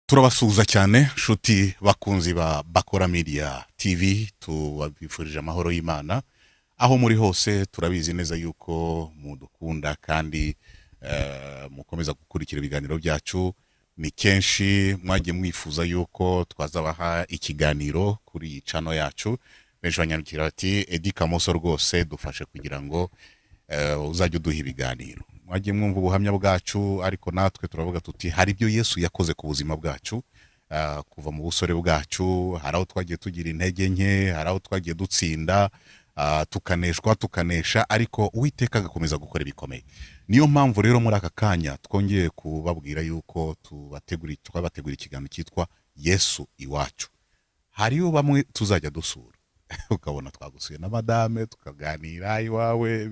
Turabasuhuza cyane nshuti bakunzi ba Bakora Media TV, tubifurije amahoro y'Imana aho muri hose. Turabizi neza yuko mudukunda kandi mukomeza gukurikira ibiganiro byacu. Ni kenshi mwagiye mwifuza yuko twazabaha ikiganiro kuri iyi channel yacu. Benshi banyandikira bati: "Eddy Kamoso, rwose dufashe kugira ngo uzajye uduha ibiganiro." Mwagiye mwumva ubuhamya bwacu, ariko natwe turavuga tuti hari ibyo Yesu yakoze ku buzima bwacu kuva mu busore bwacu. Hari aho twagiye tugira intege nke, hari aho twagiye dutsinda, tukaneshwa, tukanesha, ariko Uwiteka agakomeza gukora ibikomeye. Niyo mpamvu rero muri aka kanya twongeye kubabwira yuko twabateguriye ikiganiro cyitwa Yesu Iwacu. Hariyo bamwe tuzajya dusura, ukabona twagusuye na madame, tukaganira iwawe,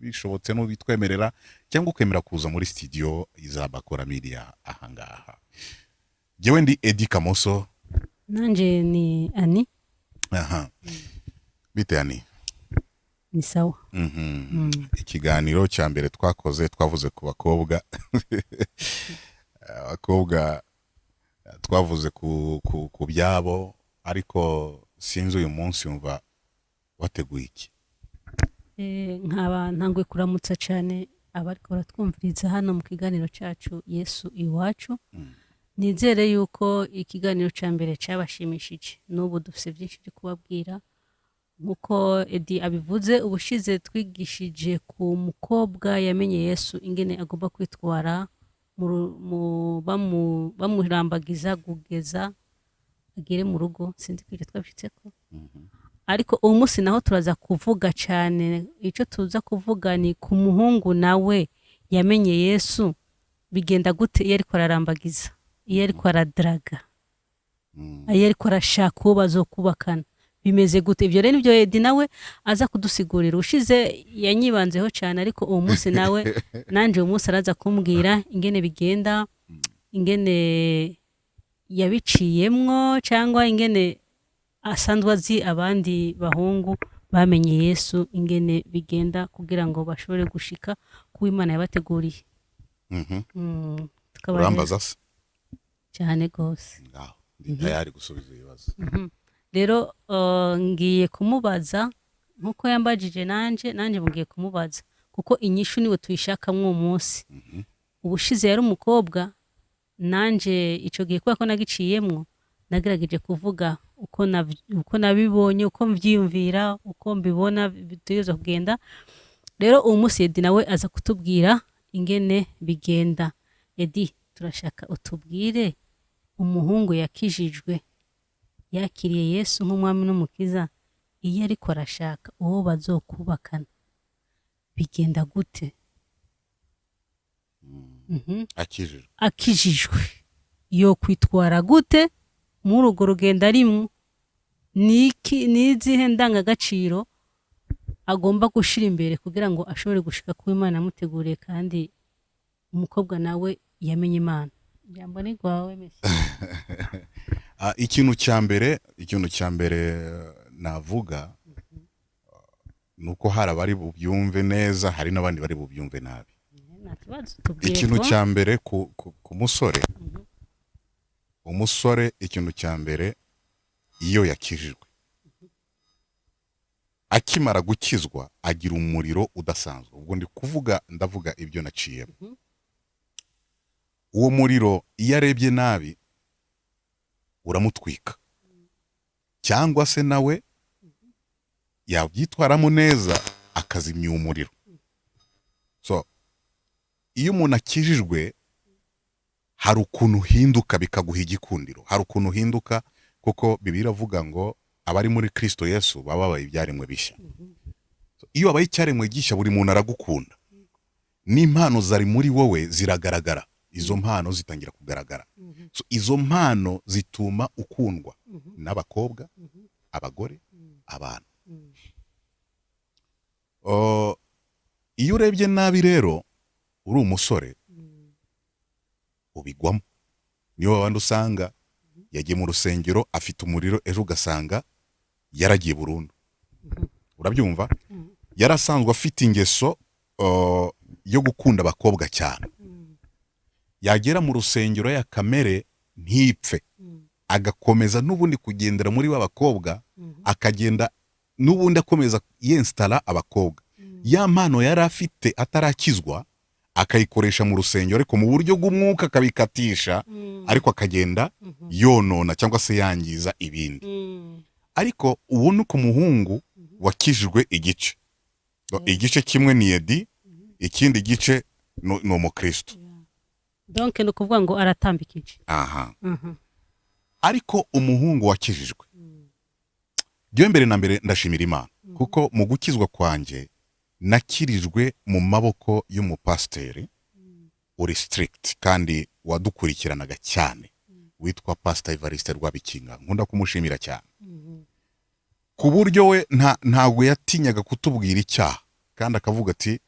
bishobotse n'ubitwemerera cyangwa ukemera kuza muri studio za Bakora Media ahangaha. Jyewe ndi Eddy Kamoso. Nanje ni Ani. Aha, bite Ani? Ni sawa. Ikiganiro cya mbere twakoze twavuze ku bakobwa. Abakobwa twavuze ku byabo, ariko sinzi, uyu munsi wumva wateguye iki? Nkaba ntanguye kuramutsa cyane abariko baratwumviriza hano mu kiganiro cyacu Yesu Iwacu. Nizere yuko ikiganiro cya mbere cyabashimishije. N'ubu dufite byinshi byo kubabwira. Nk'uko Eddy abivuze, ubushize twigishije ku mukobwa yamenye Yesu, ingene agomba kwitwara bamurambagiza kugeza agere mu rugo. Sinzi ko ibyo twabishitseko, ariko uwo munsi naho turaza kuvuga cyane. Icyo tuza kuvuga ni ku muhungu nawe yamenye Yesu, bigenda gute iyo ariko ararambagiza, iyo ariko aradaraga, iyo ariko arashaka uwo bazokubakana, bimeze gute? Ibyo rero nibyo Eddy nawe aza kudusigurira. Ushize yanyibanzeho cyane, ariko uwo munsi nawe nanje uwo munsi araza kumbwira ingene bigenda, ingene yabiciyemwo, cyangwa ingene asanzwe azi abandi bahungu bamenye Yesu, ingene bigenda kugira ngo bashobore gushika ku Imana yabateguriye. Tukaba rero Urambaza se? Cyane rwose. Ngaho ndi tayari gusubiza ibibazo. Rero ngiye kumubaza nkuko yambajije, nanje mugiye kumubaza, kuko inyishu niwe tuyishakamwo uwo munsi. Ubushize yari umukobwa, nanje ico gihe kubera ko nagiciyemwo, nagerageje kuvuga uko nabibonye, uko mvyiyumvira, uko mbibona bitegerezwa kugenda. Rero uwo munsi Eddy nawe aza kutubwira ingene bigenda. Eddy, turashaka utubwire, umuhungu yakijijwe, yakiriye Yesu nk'umwami n'umukiza, iyo ariko arashaka uwo bazokubakana, bigenda gute? Akijijwe? Akijijwe, yo kwitwara gute muri urwo rugendo arimwo? Niki, ni izihe ndangagaciro agomba gushira imbere kugira ngo ashobore gushika ku Imana yamuteguriye, kandi umukobwa nawe yamenye Imana? Ijambo ni rwawe, mesi. Ikintu cya mbere navuga ni uko hari abari bubyumve neza, hari n'abandi bari bubyumve nabi. Nta kibazo, tubwire. Ikintu two. cya mbere ku musore, umusore, ikintu cya mbere, iyo yakijijwe, akimara gukizwa, agira umuriro udasanzwe. Ubwo ndi kuvuga, ndavuga ibyo naciyemo. Uwo muriro, iyo arebye nabi, uramutwika, cyangwa se nawe yabyitwaramo neza akazimya uwo muriro. So iyo umuntu akijijwe, hari ukuntu uhinduka bikaguha igikundiro, hari ukuntu uhinduka, kuko Bibiliya iravuga ngo abari muri Kristo Yesu baba babaye ibyaremwe bishya. So, iyo wabaye icyaremwe gishya, buri muntu aragukunda, n'impano zari muri wowe ziragaragara, izo mpano zitangira kugaragara. So, izo mpano zituma ukundwa n'abakobwa, abagore, abantu. Iyo urebye nabi rero, uri umusore, ubigwamo. Niyo babandi usanga yagiye mu rusengero afite umuriro, ejo ugasanga yaragiye burundu. Urabyumva? Yarasanzwe afite ingeso yo gukunda abakobwa cyane, yagera mu rusengero ya kamere. ntipfe, agakomeza n'ubundi kugendera muri ba bakobwa, akagenda n'ubundi akomeza yensitara abakobwa. Ya mpano yari afite atarakizwa akayikoresha mu rusengero, ariko mu buryo bw'umwuka akabikatisha, ariko akagenda yonona cyangwa se yangiza ibindi. Ariko ubu ni ku muhungu wakijijwe igice, igice kimwe ni Edi, ikindi gice ni umukristo. Donc ni ukuvuga ngo aratambikije. Aha. Ariko umuhungu wakijijwe, njyewe mbere na mbere ndashimira Imana, kuko mu gukizwa kwanjye nakirijwe mu maboko y'umupasiteri uri strict kandi wadukurikiranaga cyane, witwa Pastor Evariste Rwabikinga. Nkunda kumushimira cyane, ku buryo we ntabwo yatinyaga kutubwira icyaha, kandi akavuga ati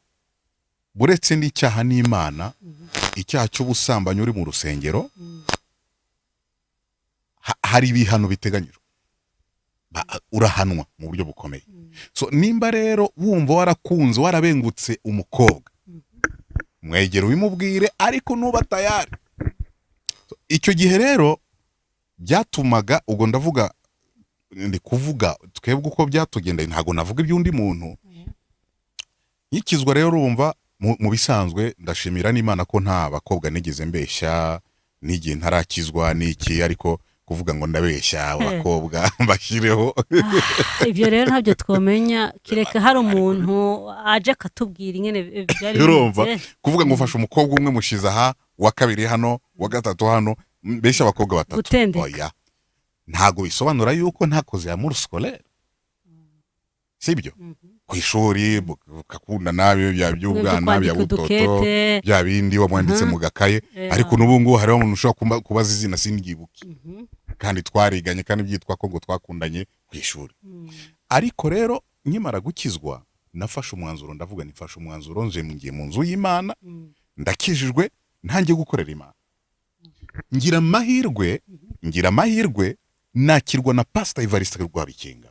buretse n'icyaha n'Imana, icyaha cy'ubusambanyi uri mu rusengero, hari ibihano biteganyijwe. Urahanwa mu buryo bukomeye. So nimba rero wumva warakunze, warabengutse umukobwa, mwegere ubimubwire, ariko nuba tayari. So, icyo gihe rero byatumaga, ubwo ndavuga, ndi kuvuga twebwe uko byatugendeye, ntabwo navuga iby'undi muntu. Nkikizwa rero, urumva mu bisanzwe ndashimira n'Imana ko nta bakobwa nigeze mbeshya n'igihe ntarakizwa n'iki, ariko kuvuga ngo ndabeshya abakobwa mbashyireho. Ibyo rero ntabyo twamenya kireka hari umuntu aje akatubwira ingene byari Urumva? bimeze. Kuvuga ngo ufashe umukobwa umwe mushize aha, uwa kabiri hano, uwa gatatu hano, mbeshya abakobwa batatu. Gutendeka. Oya, ntabwo bisobanura yuko ntakoze amour scolaire, sibyo? Ku ishuri mugakundana, bya by'ubwana, bya kwandika butoto, udukete. Bya bindi wamwanditse mu gakaye. Ariko n'ubu ngubu hariho umuntu ushobora kubaza izina sindyibuke, kandi twariganye, kandi byitwa ko ngo twakundanye ku ishuri. Ariko rero nkimara gukizwa nafashe umwanzuro, ndavuga nifashe umwanzuro, nje ngiye mu nzu y'Imana, ndakijijwe, ntangiye gukorera Imana. Ngira amahirwe nakirwa na Pastor Evariste Rwabikinga.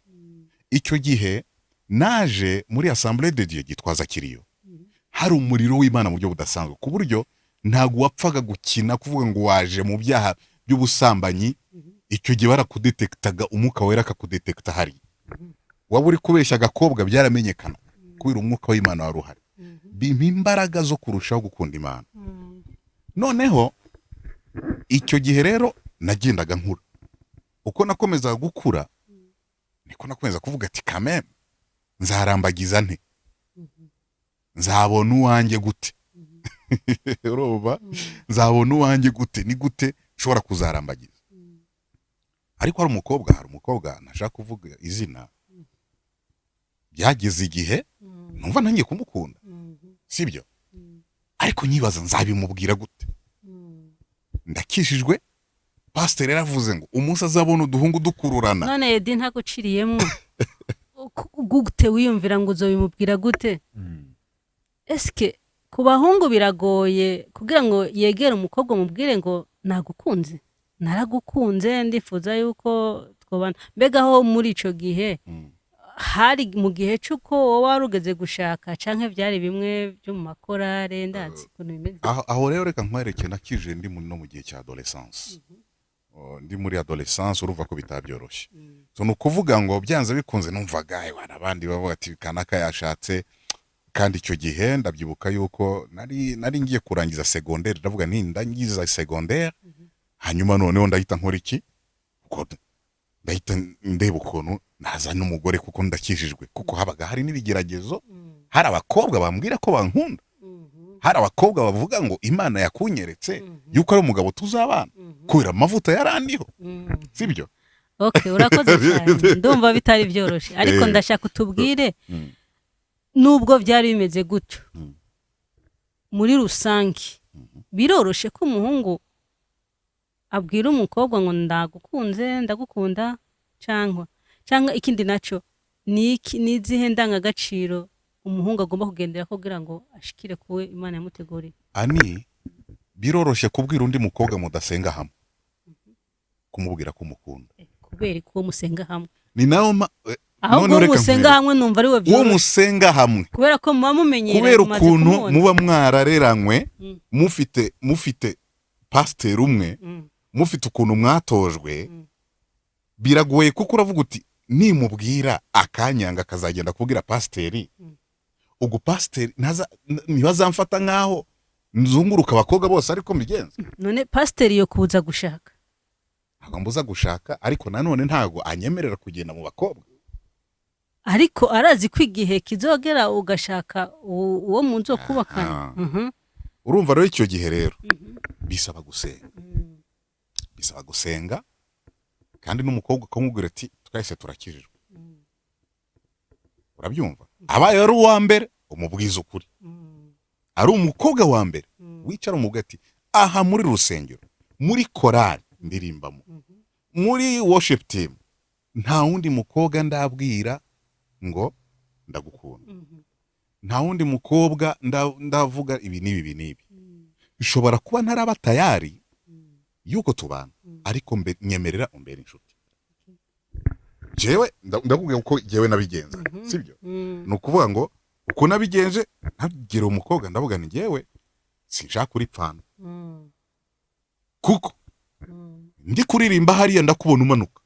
Icyo gihe naje muri Assemblée de Dieu Gitwaza kiriyo, hari umuriro w'Imana mu buryo budasanzwe, ku buryo ntabwo wapfaga gukina kuvuga ngo waje mu byaha by'ubusambanyi. Icyo gihe barakudetekitaga, Umwuka Wera akakudetekita. Hari waba uri kubeshya agakobwa, byaramenyekana kubera umwuka w'Imana wari uhari. Bimpa imbaraga zo kurushaho gukunda Imana. Noneho icyo gihe rero nagendaga nkura, uko nakomezaga gukura niko nakomeza kuvuga ati kameme nzarambagiza nte, nzabona uwanjye gute? Urumva, nzabona uwanjye gute? Ni gute nshobora kuzarambagiza? Ariko hari umukobwa ntashaka kuvuga izina, byageze igihe numva ntangiye kumukunda, sibyo? Ariko nyibaza nzabimubwira gute, ndakishijwe, pasiteri yaravuze ngo umunsi azabona uduhungu dukururana. None Edi, ntaguciriyemo, gute wiyumvira ngo uzobimubwira gute? Eske ku bahungu biragoye kugira ngo yegere umukobwa mubwire ngo nagukunze, naragukunze, ndifuza yuko twobana? Mbega aho muri ico gihe hari mu gihe c'uko wowe wari ugeze gushaka, canke byari bimwe byo mu makorare? Ndazi ukuntu bimeze. Aho rero reka nkwereke, nakije ndi no mu gihe cya adolescence. Oh, ndi muri adolescence, urumva ko bitabyoroshye. So ni ukuvuga ngo byanze bikunze numvaga "Ewana," abandi bavuga ati kanaka yashatse. Kandi icyo gihe ndabyibuka yuko nari ngiye kurangiza secondaire. Ndavuga nti ndangiza secondaire, hanyuma noneho ndahita nkora iki? Kuko ndahita ndeba ukuntu nazana umugore, kuko ndakijijwe. Kuko habaga hari n'ibigeragezo, hari abakobwa bambwira ko bankunda, hari abakobwa bavuga ngo Imana yakunyeretse yuko ari umugabo tuzabana, kubera amavuta yarandiho, sibyo? Okay, urakoze cyane. Ndumva bitari byoroshye, ariko ndashaka utubwire, nubwo byari bimeze gutyo, muri rusange biroroshe ko umuhungu abwira umukobwa ngo ndagukunze, ndagukunda? Cyangwa ikindi nacyo ni iki? Ni izihe ndangagaciro umuhungu agomba kugendera kugira ngo ashikire kuwe Imana yamuteguriye? Ani biroroshye kubwira undi mukobwa mudasenga hamwe, kumubwira ko umukunda. Kubera ko uwo musenga hamwe? Ni nayo Ahubwo noneho uwo reka musenga nkwereke. hamwe numva ari we Uwo byoroshye, musenga hamwe, kubera ko muba mumenyeranye, kubera mumaze ukuntu kumubona. muba mwarareranywe, mufite pasiteri umwe. Mufite ukuntu mwatojwe, biragoye, kuko uravuga uti: "Nimubwira akanyanga, akazagenda kubwira pasiteri, ubwo pasiteri ntibazamfata nk'aho nzunguruka abakobwa bose." Ariko mbigenza. None pasiteri yo kuza gushaka? Ntabwo mbuza gushaka, ariko nanone ntabwo anyemerera kugenda mu bakobwa. Ariko arazi ko igihe kizogera ugashaka uwo mu nzu kubakana. Aha. Urumva rero, icyo gihe rero bisaba gusenga, bisaba gusenga, kandi n'umukobwa ukamubwira ati: "Twese turakijijwe." Urabyumva? Abaye ari uwa mbere, umubwiza ukuri. Ari umukobwa wa mbere, wicara umubwira ati: "Aha muri rusengero, muri korali ndirimbamo, muri worship team, nta wundi mukobwa ndabwira ngo ndagukunda, nta wundi mukobwa ndavuga ibi n'ibi, ibi n'ibi. Bishobora kuba ntaraba tayari yuko tubana, ariko nyemerera umbere inshuti." Jewe ndakubwira uko jewe nabigenza, sibyo? Ni ukuvuga ngo uko nabigenje, ntabwira umukobwa, ndavuga ni: "Njyewe sinshaka uripfana, kuko ndi kuririmba hariya ndakubona umanuka."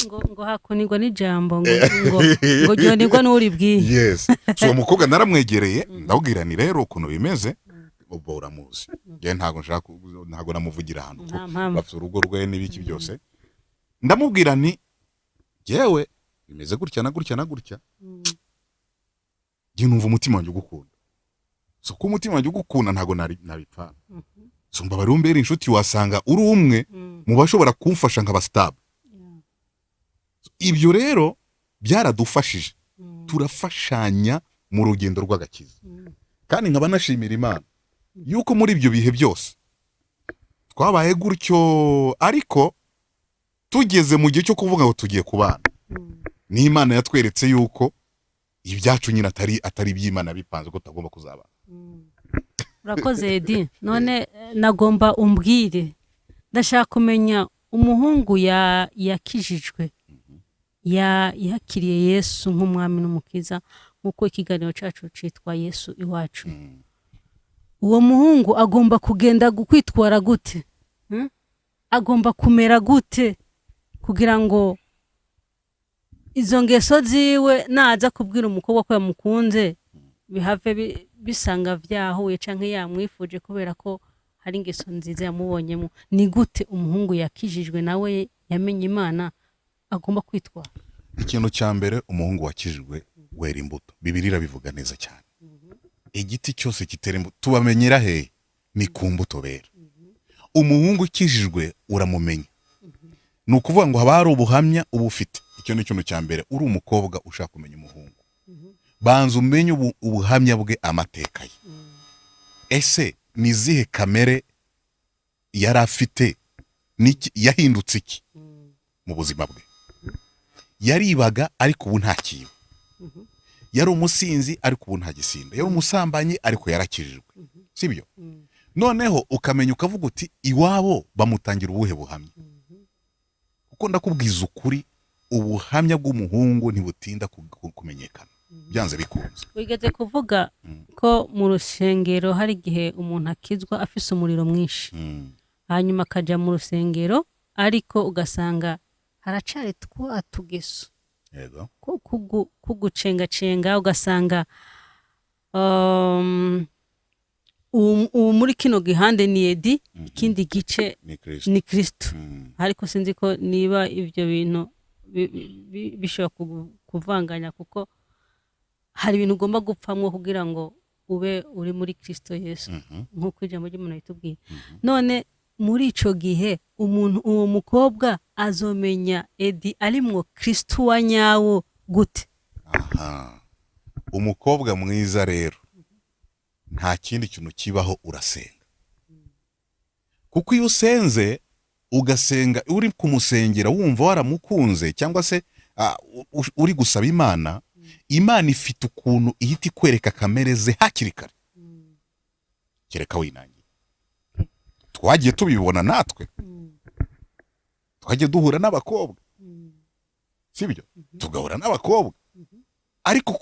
Ngo hakunirwa n'ijambo ngo ryonirwa n'uribwiye. Yes. So uwo mukobwa naramwegereye, ndabwira ni: "Rero ukuntu bimeze, ubwo uramuzi, njyewe ntabwo nshaka ntabwo namuvugira ahantu Nta mpamvu. bafite urugo rwe n'ibiki byose." Ndamubwira nti: "Jyewe bimeze gutya na gutya na gutya, njye numva umutima wanjye ugukunda. So ko umutima wanjye ugukunda, ntabwo nabipfana. So mbabarira umbere inshuti, wasanga uri umwe mu bashobora kumfasha nkaba stable." Ibyo rero byaradufashije, turafashanya mu rugendo rw'agakiza. Kandi nkaba nashimira Imana yuko muri ibyo bihe byose twabaye gutyo, ariko tugeze mu gihe cyo kuvuga ngo tugiye kubana, n'Imana yatweretse yuko ibyacu nyine atari iby'Imana bipanze, ko tutagomba kuzabana. Urakoze, Edi. None nagomba umbwire, ndashaka kumenya umuhungu yakijijwe, yakiriye Yesu nk'umwami n'umukiza, nk'uko ikiganiro cyacu cyitwa Yesu Iwacu. Uwo muhungu agomba kugenda kwitwara gute? Agomba kumera gute kugira ngo izo ngeso ziwe, naza kubwira umukobwa ko yamukunze, bihave bisanga vyahuye, canke yamwifuje kubera ko hari ingeso nziza yamubonyemo? Ni gute umuhungu yakijijwe, nawe yamenye Imana, agomba kwitwara? Ikintu cya mbere, umuhungu wakijijwe wera imbuto. Bibiliya irabivuga neza cyane: igiti cyose kitera imbuto. Tubamenyera hehe? Ni ku mbuto bera. Umuhungu ukijijwe uramumenya, ni ukuvuga ngo haba hari ubuhamya uba ufite. Icyo ni ikintu cya mbere. Uri umukobwa ushaka kumenya umuhungu, banza umenye ubuhamya bwe, amateka ye. Ese ni izihe kamere yari afite? Yahindutse iki mu buzima bwe? Yaribaga, ariko ubu ntakiba. Yari umusinzi, ariko ubu ntagisinda. Yari umusambanyi, ariko yarakijijwe, sibyo? Noneho ukamenya, ukavuga uti: "Iwabo bamutangira ubuhe buhamya?" Kuko ndakubwiza ukuri, ubuhamya bw'umuhungu ntibutinda kumenyekana byanze bikunze. Wigeze kuvuga ko mu rusengero hari igihe umuntu akizwa afise umuriro mwinshi, hanyuma akajya mu rusengero, ariko ugasanga haracari twa tugeso ko kugucengacenga, ugasanga ubu muri kino gihande ni Edi, ikindi gice Ni Kristo. Ni Kristo. Ariko sinzi ko niba ibyo bintu bishobora kuvanganya, kuko hari ibintu ugomba gupfamwo kugira ngo ube uri muri Kristo Yesu, nk'uko ijambo ry'umuntu ritubwiye. None muri ico gihe umuntu, uwo mukobwa azomenya Edi arimwo Kristo wa nyawo gute? Aha, umukobwa mwiza rero, nta kindi kintu kibaho, urasenga. Kuko iyo usenze, ugasenga uri kumusengera, wumva waramukunze, cyangwa se uri gusaba Imana, Imana ifite ukuntu ihita ikwereka kamere ze hakiri kare, kereka winangiye. Twagiye tubibona natwe, twagiye duhura n'abakobwa, sibyo? Tugahura n'abakobwa, ariko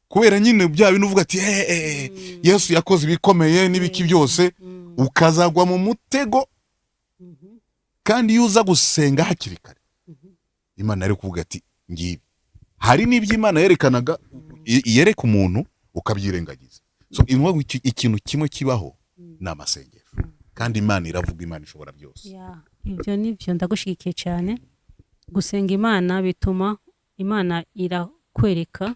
kubera nyine bya bintu uvuga ati: "Eh, eh, Yesu yakoze ibikomeye" n'ibiki byose, ukazagwa mu mutego. Kandi iyo uza gusenga hakiri kare, Imana yari kuvuga ati ngibi. Hari n'ibyo Imana yerekanaga, yereka umuntu ukabyirengagiza. So inkuba ikintu kimwe kibaho ni amasengesho, kandi Imana iravuga, Imana ishobora byose. Yeah, ibyo nibyo, ndagushyigikiye cyane. Gusenga Imana bituma Imana irakwereka,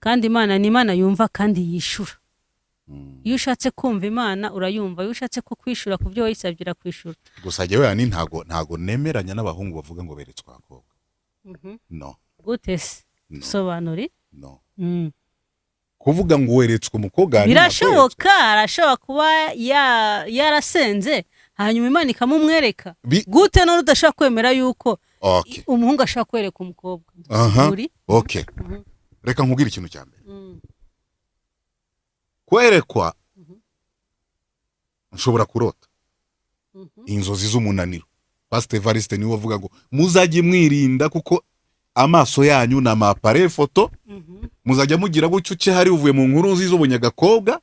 kandi Imana ni Imana yumva kandi yishura. Iyo ushatse kumva Imana urayumva, iyo ushatse ko kwishura ku byo wayisabye irakwishura. Gusa jyewe yani ntago nemeranya n'abahungu bavuga ngo beretswe abakobwa, no. Gute se? No. Sobanuri. No. Kuvuga ngo weretswe umukobwa yani Birashoboka, arashobora kuba yarasenze hanyuma Imana ikamumwereka. Gute none udashobora kwemera yuko umuhungu ashobora kwereka umukobwa? Uri Okay, reka nkubwire ikintu cya mbere. Kwerekwa, nshobora kurota inzozi z'umunaniro. Pastor Evariste niwe wavuga ngo muzajye mwirinda, kuko amaso yanyu ni ama appareil photo. Muzajya mugira gutyo, uce hari uvuye mu nkuru nziza ubonye agakobwa,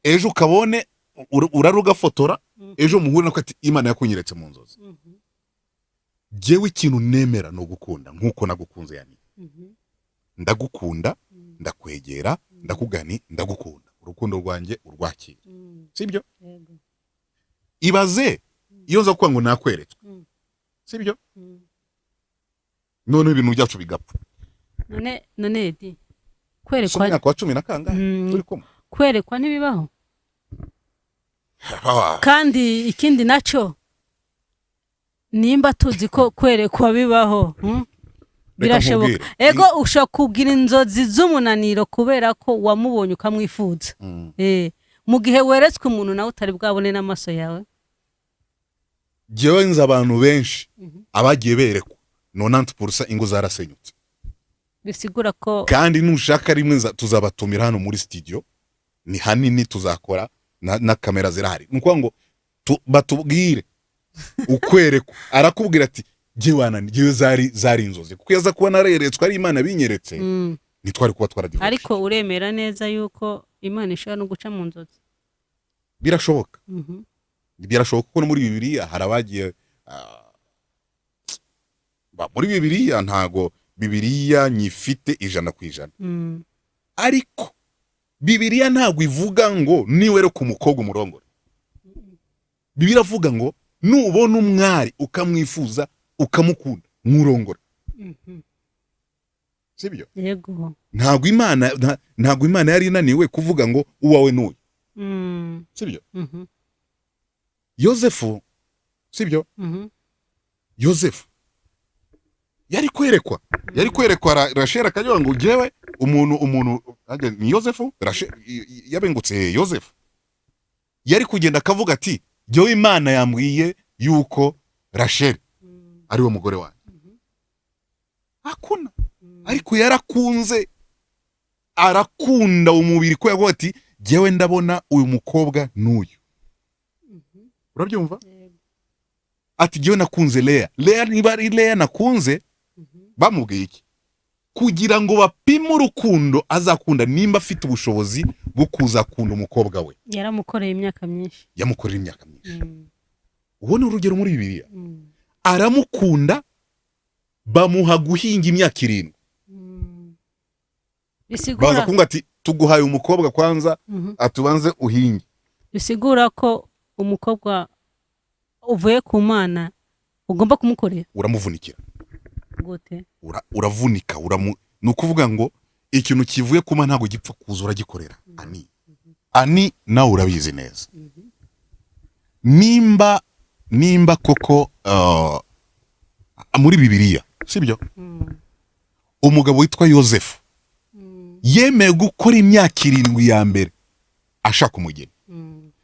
ejo ukabone urara ugafotora, ejo muhure nako ati Imana yakunyeretse mu nzozi. Jyewe ikintu nemera ni ugukunda nk'uko nagukunze. Yani ndagukunda, ndakwegera, ndakugani, ndagukunda, urukundo rwanjye urwakira, sibyo? Yego. Ibaze iyo nza kuvuga ngo nakweretswe, sibyo? Noneho ibintu byacu bigapfa. None Edi, Si kwerekwa umwaka wa cumi na kangahe turi kumwe? Kwerekwa ntibibaho. Ah, Kandi ikindi nacyo, nimba tuzi ko kwerekwa bibaho, Birashoboka. Nkubwire. Ego, ushobora kugira inzozi z'umunaniro kubera ko wamubonye ukamwifuza. Mu gihe weretswe umuntu nawe utari bwabone n'amaso yawe. Jyewe nzi abantu benshi abagiye berekwa, 90% ingo zarasenyutse. Bisigura ko Kandi nushaka rimwe tuzabatumira hano muri studio, ni hanini, tuzakora na kamera zirahari. Ni ukuvuga ngo batubwire ukwerekwa, arakubwira ati jyewe wanani, jyewe zari inzozi, kuko iyo aza kuba nareretswe ari Imana binyeretse, ntitwari kuba twaradivorce. Ariko uremera neza yuko Imana ishobora no guca mu nzozi? Birashoboka. Birashoboka, kuko no muri Bibiliya hari abagiye muri Bibiliya, ntago Bibiliya nyifite 100%, ariko Bibiliya ntabwo ivuga ngo niwereka umukobwa umurongore. Bibiliya iravuga ngo nubona umwari ukamwifuza, ukamukunda, mwurongore, sibyo? Yego. Ntabwo Imana yari inaniwe kuvuga ngo uwawe n'uyu, sibyo? Yosefu, sibyo? Yosefu yari kwerekwa Rasheli, akagira ngo jyewe umuntu ni Yosefu, yabengutse Yosefu, yari kugenda akavuga ati jyewe Imana yambwiye yuko Rasheli ari we mugore wanjye. Hakuna. Ariko yarakunze, arakunda umubiri, ko yavuga ati jyewe ndabona uyu mukobwa n'uyu. Urabyumva? Yego. Ati jyewe nakunze Leya. Leya, niba ari Leya nakunze, bamubwiye iki? Kugira ngo bapime urukundo azakunda, nimba afite ubushobozi bwo kuzakunda umukobwa we. Yaramukoreye imyaka myinshi. Yamukorera imyaka myinshi. Uwo ni urugero muri Bibiliya. Aramukunda, bamuha guhinga imyaka 7. Bisigura Baza kuvuga ati tuguhaye umukobwa kwanza, atubanze uhinge. Bisigura ko umukobwa uvuye ku Mana ugomba kumukorera. Uramuvunikira. Gute? Uravunika, ni ukuvuga ngo ikintu kivuye ku Mana ntabwo gipfa kuza, uragikorera. Ani nawe urabizi neza, nimba koko muri Bibiliya, sibyo? Umugabo witwa Yosefu yemeye gukora imyaka 7 ya mbere ashaka umugeni.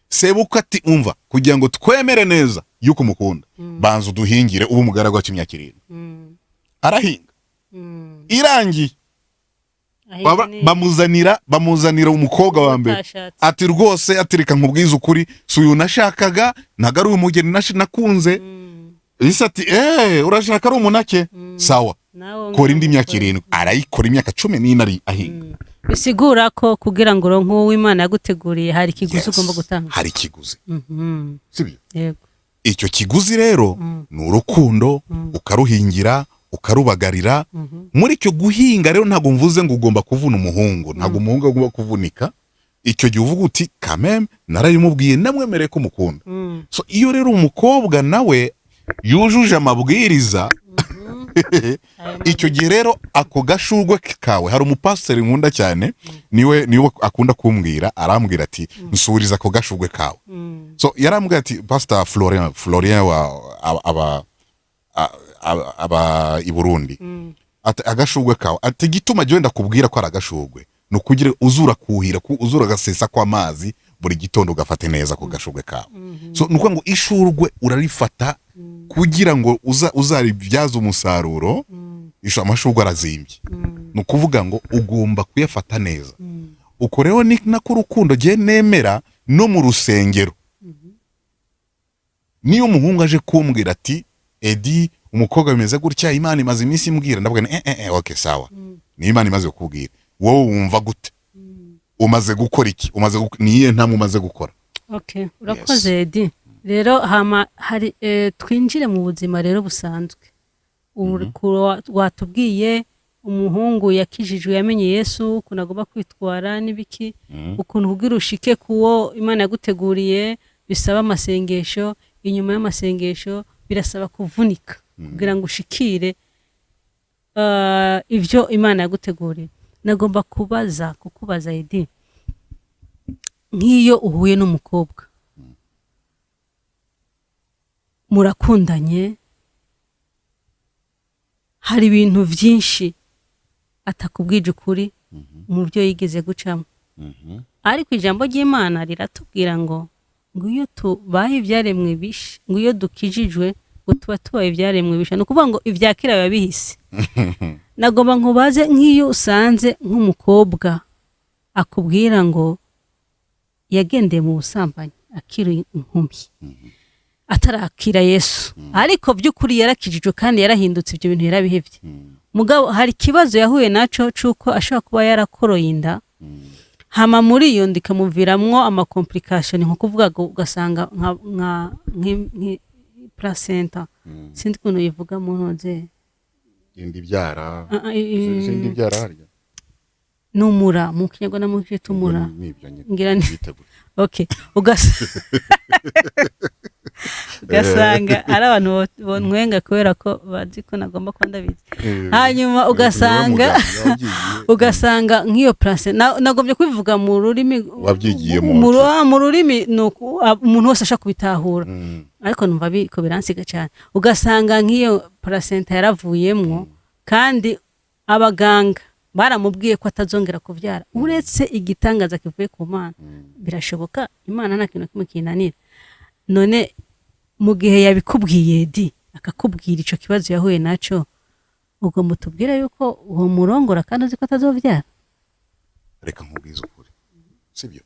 Sebukwe ati umva, kugira ngo twemere neza yuko umukunda, banza uduhingire, ube umugaragu wacu imyaka 7. Arahinga, irangiye Ahinga bamuzanira umukobwa wa mbere. Utashatse. Ati rwose, ati reka nkubwize ukuri, si uyu nashakaga, ntabwo ari uyu mugeni nakunze. Isi ati eee, urashaka ari umunake, sawa. Nawe Kora indi myaka umukore. 7. Arayikora, imyaka 14 ari ahinga. Bisigura ko kugira ngo uronke uwo Imana yaguteguriye hari ikiguzi Yes. ugomba gutanga. Hari ikiguzi, sibyo? Yego. Icyo kiguzi rero ni urukundo, ukaruhingira, ukarubagarira. Muri icyo guhinga rero, ntabwo mvuze ngo ugomba kuvuna umuhungu, ntabwo umuhungu agomba kuvunika. Icyo gihe uvuga uti: "Kameme narabimubwiye, namwemereye ko mukunda." So iyo rero umukobwa nawe yujuje amabwiriza, icyo gihe rero ako gashurwe kawe, hari umupasiteri nkunda cyane, niwe akunda kumbwira, arambwira ati: "Nsuriza ako gashurwe kawe." So yarambwira ati, Pastor Florian wa aba i Burundi, ati: "Agashurwe kawe," ati, "igituma jyewe ndakubwira ko ari agashurwe ni ukugira uzura kuhira, uzura agasesa kw'amazi buri gitondo, ugafate neza ako gashurwe kawe." So ni ukuvuga ngo ishurwe urarifata kugira ngo uzaribyaze umusaruro. Amashurwe arazimbye, ni ukuvuga ngo ugomba kuyafata neza. Uko rero ni nako urukundo jye nemera no mu rusengero. Niyo umuhungu aje kumbwira ati: "Edi, umukobwa bimeze gutya, Imana imaze iminsi imbwira," ndavuga nti: "Okay, sawa, ni Imana imaze kukubwira, wowe wumva gute? Umaze gukora iki? Ni iyihe ntambwe umaze gukora?" Okay, urakoze Edi. Rero hama hari twinjire mu buzima rero busanzwe. Watubwiye umuhungu yakijijwe, yamenye Yesu, ukuntu agomba kwitwara n'ibiki, ukuntu kugira ushike kuwo Imana yaguteguriye bisaba amasengesho, inyuma y'amasengesho birasaba kuvunika kugira ngo ushikire ibyo Imana yaguteguriye. Nagomba kukubaza Edi, nk'iyo uhuye n'umukobwa murakundanye, hari ibintu byinshi atakubwije ukuri mu byo yigeze gucamo, ariko ijambo ry'Imana riratubwira ngo iyo tubaye ibyaremwe bisha, ngo iyo dukijijwe ngo tuba tubaye ibyaremwe bisha, ni ukuvuga ngo ibya kera biba bihise. Nagomba nkubaze, nk'iyo usanze nk'umukobwa akubwira ngo yagendeye mu busambanyi akiri inkumi, atarakira Yesu, ariko by'ukuri yarakijijwe kandi yarahindutse, ibyo bintu yarabihevye, mugabo hari ikibazo yahuye naco c'uko ashobora kuba yarakoroye inda, hama muri iyo nda ikamuviramwo ama complication, nko kuvuga ngo ugasanga nka placenta, sinzi ukuntu yivuga mu ntoze. Indi ibyara. Ah, ah, Sindi ibyara harya. Numura mu Kinyarwanda mu cyita umura. Nibyo nyine. Ngira ni Biteguye. Okay, ugasanga ari abantu bontwenga kubera ko bazi ko nagomba kuba ndabizi. Hanyuma ugasanga nk'iyo placenta, nagombye kubivuga mu rurimi Wabyigiyemo. Mu rurimi ni umuntu wese ashaka kubitahura, ariko numva biko biransiga cyane. Ugasanga nk'iyo placenta yaravuyemwo, kandi abaganga baramubwiye ko atazongera kubyara uretse igitangaza kivuye ku Mana. Birashoboka, Imana nta kintu na kimwe kinanira. None mu gihe yabikubwiye di, akakubwira ico kibazo yahuye naco, ubwo mutubwire yuko uwo murongora kandi uzi ko atazovyara? Reka nkubwize ukuri, sibyo?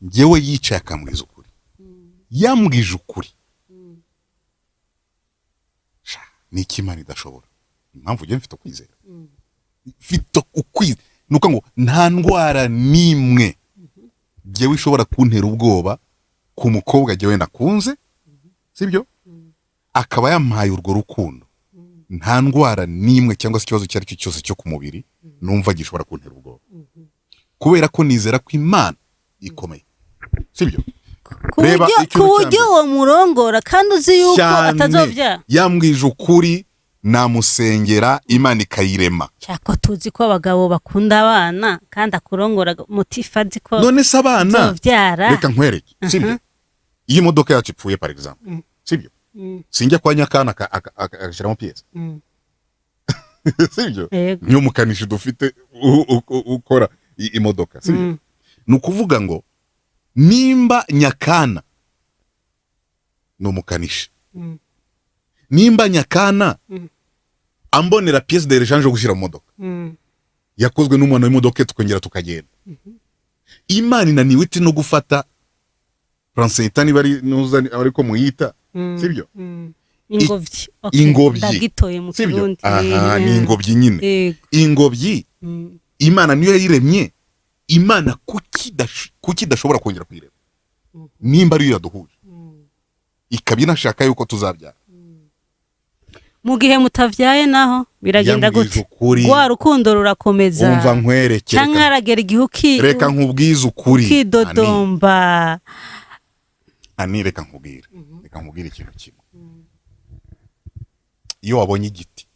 Njyewe yicaye akambwiza ukuri, yambwije ukuri. Sha, ni iki Imana idashobora? Impamvu njyewe mfite ukwizera, mfite ukwizera, ni uko ngo nta ndwara n'imwe njyewe ishobora kuntera ubwoba ku mukobwa njyewe nakunze, sibyo, akaba yampaye urwo rukundo. Nta ndwara n'imwe cyangwa se ikibazo icyo ari cyo cyose cyo ku mubiri numva gishobora kuntera ubwoba, kubera ko nizera ko Imana ikomeye, sibyo? Ku Reba, buryo ikintu ku cya buryo mbere. uwo murongora kandi uzi yuko Cyane. atazovyara? Yambwije ukuri, namusengera Imana ikayirema. Cyako tuzi ko abagabo bakunda abana, kandi akurongora mutifa azi ko None se abana uzovyara? Reka nkwereke, sibyo? Iyo imodoka yacu ipfuye, par exemple, sibyo, sinjya kwa nyakana agashyiramo pièce, sibyo? Yego. Niyo mukanishi dufite ukora imodoka, sibyo? Ni ukuvuga ngo nimba nyakana ni umukanishi, nimba nyakana ambonera pièce de rechange yo gushyira mu modoka yakozwe n'umuntu w'imodoka, tukongera tukagenda, Imana inaniwe ite no gufata placenta, niba ari nuza ariko muyita, sibyo? Ingobyi. Okay, Ingobyi. Ndagitoye mu Sibyo? Kirundi. Aha, ni ingobyi nyine. Yego. Ingobyi, Imana niyo yayiremye. Imana kuki idashobora kongera kuyirema nimba ariyo yaduhuje? Ikaba inashaka yuko tuzabyara. Mu gihe mutavyaye naho biragenda Yambwiza gute? ukuri. Rwa rukundo rurakomeza Umva nkwereke. canke haragera igihe Reka nkubwize ukuri. ukidodomba? Ani, reka nkubwire ikintu kimwe. Iyo wabonye igiti,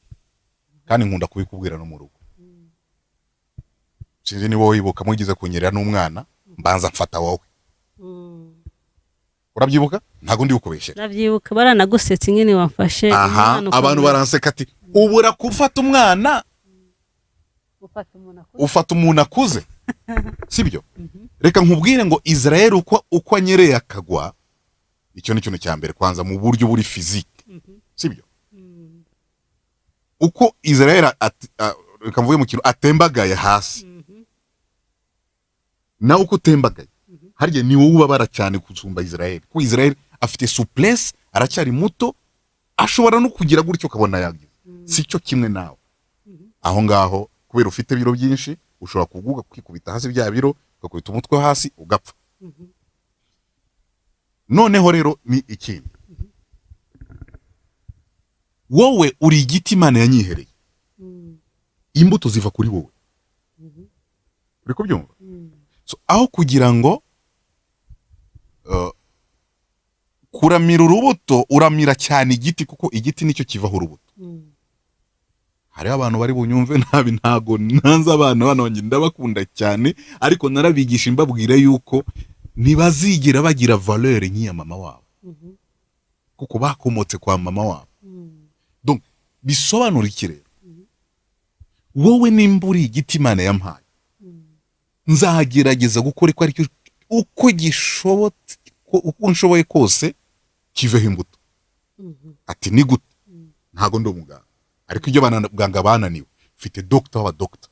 kandi nkunda kubikubwira no mu rugo, sinzi niba wibuka mugize kunyerera n'umwana, mbanza mfata wowe. Urabyibuka? Ntabwo ndi bukubeshyera. Ndavyibuka, baranagusetse ingene wamfashe Aha. umwana. Abantu baranseka ati: "Ubura gufata umwana." Ufata umuntu akuze. Ufata umuntu akuze, sibyo? Reka nkubwire ngo Israel uko anyereye akagwa, icyo ni ikintu cya mbere kwanza mu buryo buri physique, sibyo? Uko Israel reka mvuge mu kintu atembagaye hasi, nawe uko utembagaye harya ni wowe ubabara cyane gusumba Israel, kuko Israel afite souplesse, aracyari muto, ashobora no kugira gutyo ukabona yagize. Si cyo kimwe nawe aho ngaho, kubera ufite ibiro byinshi, ushobora kuguga kwikubita hasi, bya biro ugakubita umutwe hasi ugapfa. Noneho rero ni ikindi: wowe uri igiti Imana yanyihereye, imbuto ziva kuri wowe. Uri kubyumva? So, aho kugira ngo kuramira urubuto, uramira cyane igiti, kuko igiti nicyo kivaho urubuto. Hariho abantu bari bunyumve nabi. Ntago nanze abana banjye, ndabakunda cyane, ariko narabigisha mbabwira yuko ntibazigera bagira valeur nk'iya mama wabo, kuko bakomotse kwa mama wabo. Donc bisobanura iki rero? Wowe nimba uri igiti Imana yampaye, nzagerageza gukora uko aricyo uko gishobotse, uko nshoboye kose, kiveho imbuto. Ati: "Ni gute?" Ntago ndi umuganga, ariko ibyo abaganga bananiwe, mfite dogita w'abadogita.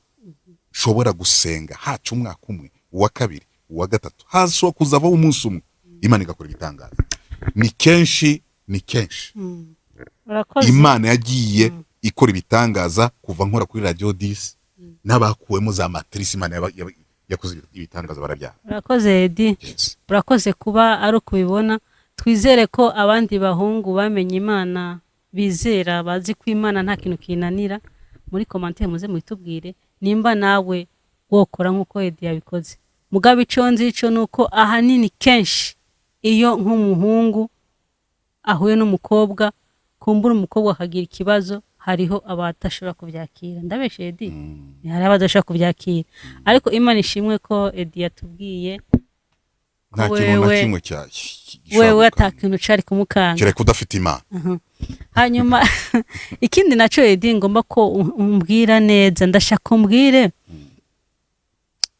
Nshobora gusenga haca umwaka umwe, uwa kabiri, uwa gatatu, hashobora kuzavaho umunsi umwe Imana igakora ibitangaza. Ni kenshi, ni kenshi. Urakoze. Imana yagiye ikora ibitangaza kuva nkora kuri Radiyo 10, n'abakuwemo za matrice, Imana yakoze ibitangaza barabyara. Urakoze, Edi. Yes. Urakoze kuba ari ukubibona. Twizere ko abandi bahungu bamenye Imana, bizera, bazi ko Imana nta kintu kinanira, muri commentaire muze mubitubwire nimba nawe wokora nk'uko Edi yabikoze. Mugabo icyo nzi cyo ni uko ahanini kenshi iyo nk'umuhungu ahuye n'umukobwa, kumbura umukobwa akagira ikibazo, hariho abatashobora kubyakira. Ndabeshe, Edi? Hari abadashobora kubyakira, ariko Imana ishimwe ko Edi yatubwiye Nta kintu na wewe kimwe gishobora wewe ata gukanga. Kintu cari kumukanga. Kereka udafite Imana. Hanyuma ikindi naco, Edi, ngomba ko umbwira neza, ndashaka umbwire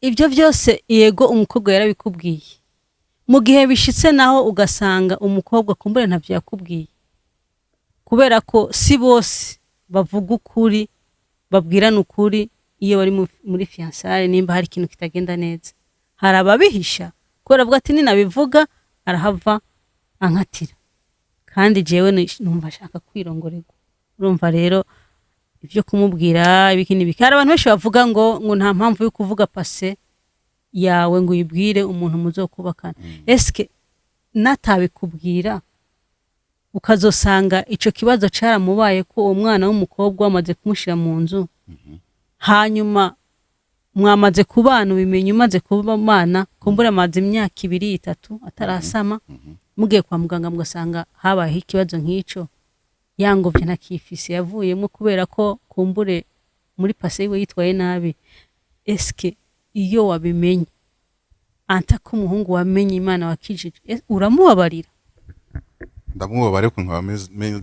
ibyo byose. Yego, umukobwa yarabikubwiye. Mu gihe bishitse naho ugasanga umukobwa kumbure ntavyo yakubwiye, kubera ko si bose bavuga ukuri, babwirana ukuri iyo bari muri fiançailles, nimba hari ikintu kitagenda neza, hari ababihisha kubera avuga ati: "Ninabivuga arahava ankatira, kandi jewe numva ashaka kwirongorerwa." Urumva rero ibyo kumubwira ibiki n'ibiki, hari abantu benshi bavuga ngo nta mpamvu yo kuvuga passé yawe ngo uyibwire umuntu muzokubakana. Eske natabikubwira, ukazosanga ico kibazo caramubaye, ko uwo mwana w'umukobwa wamaze kumushira mu nzu, hanyuma mwamaze kubana, ubimenye umaze kubana, kumbura amaze imyaka 2, 3 atarasama, mugiye kwa muganga mugasanga habayeho ikibazo nk'ico, yangobye ntakifise yavuyemo kubera ko kumbure muri passé yiwe yitwaye nabi, eske iyo wabimenye anta ko umuhungu wamenye Imana wakijije, uramubabarira? Ndamubabara, ariko nkaba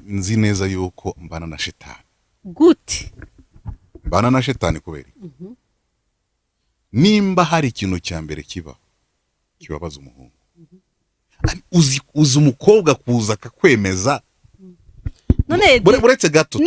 nzi neza yuko mbana na shitani. Gute? Mbana na shitani kubera iki? Nimba hari ikintu cya mbere kiba kibabaza umuhungu, uzi umukobwa kuza akakwemeza. None Buretse gato,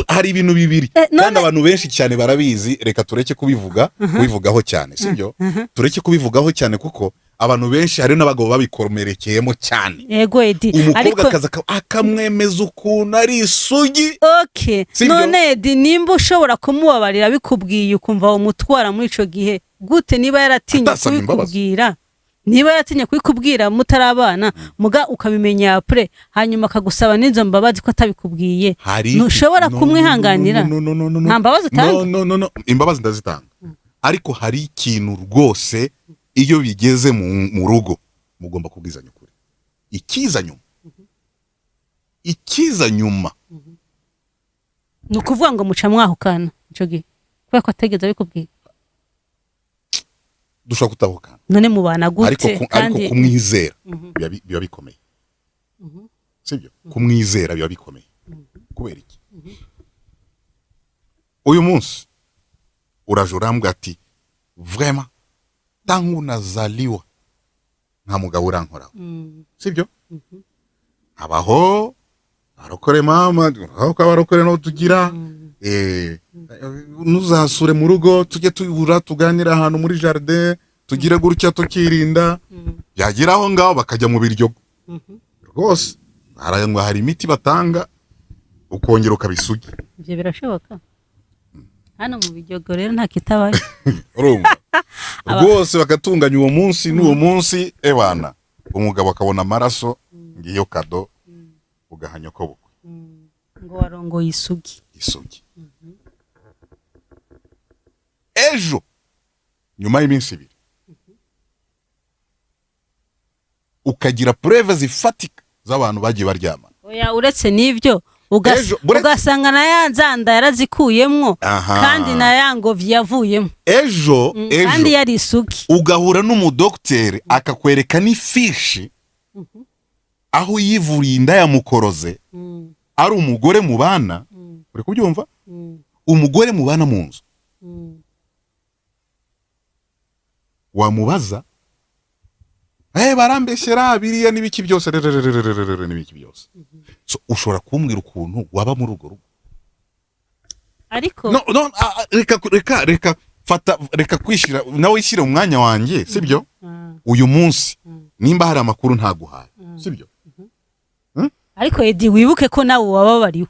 hari ibintu bibiri kandi abantu benshi cyane barabizi. Reka tureke kubivugaho cyane, sibyo? Tureke kubivugaho cyane kuko abantu benshi, hari n'abagabo babikomerekeyemo cyane. Yego, Edi. Umukobwa Ariko akaza akamwemeza ukuntu ari isugi. Okay. Sibyo? None Edi, nimba ushobora kumubabarira bikubwiye, ukumva umutwara muri ico gihe gute niba yaratinye Atasabye imbabazi. kubikubwira? Niba yaratinye kubikubwira mutarabana, muga ukabimenya après, hanyuma akagusaba n'izo mbabazi ko atabikubwiye, Hari ntushobora No, no, kumwihanganira? no, no, no, no, no. Nta mbabazi utanga? No, no, no, no. Imbabazi ndazitanga, ariko hari ikintu rwose iyo bigeze mu rugo mugomba kubwizanya ukuri. Ikiza nyuma, ikiza nyuma. Ni ukuvuga ngo muca mwahukana ico gihe kubera ko atigeze abikubwira? Dushobora kutahukana. None mubana Ariko gute? ariko Kandi kumwizera biba bikomeye, sibyo? Kumwizera biba bikomeye. Kubera iki? Uyu munsi uraje urambwira ati: "Vraiment, tangu nazaliwa nta mugabo urankoraho." Sibyo? Habaho arokore mama, aho abarokore no tugira ntuzasure mu rugo, tujye tubura tuganira ahantu muri jardin, tugire gutya tukirinda. Byagera aho ngaho bakajya mu biryo rwose, ngo hari imiti batanga ukongera ukabisugi. Ibyo birashoboka hano mu Biryogo rero, nta kitabayo. Urumva rwose bagatunganya uwo munsi n'uwo munsi, ebana umugabo akabona amaraso, ngiyo cadeau ugaha nyokobukwe. Ngo warongoye isugi. Isugi. Ejo nyuma y'iminsi 2 ukagira preuve zifatika z'abantu bagiye baryamana. Oya, uretse n'ibyo, Ejo, ugasanga na ya nzanda yarazikuyemwo, kandi na ya ngobyi yavuyemo. Ejo Kandi ejo yari isugi. ugahura n'umudogiteri akakwereka n'ifishi aho yivuriye inda yamukoroze, ari umugore mubana. Uri kubyumva? Umugore mubana mu nzu, wamubaza: "Barambeshyera biriya n'ibiki byose rererererere n'ibiki byose." So ushobora kumbwira ukuntu waba muri urwo rugo? Ariko No, no, reka, reka, reka, fata, reka kwishyira, nawe wishyire mu mwanya wanjye, sibyo? Uyu munsi nimba hari amakuru ntaguhaye, sibyo? Ariko Edi, wibuke ko nawe wababariwe.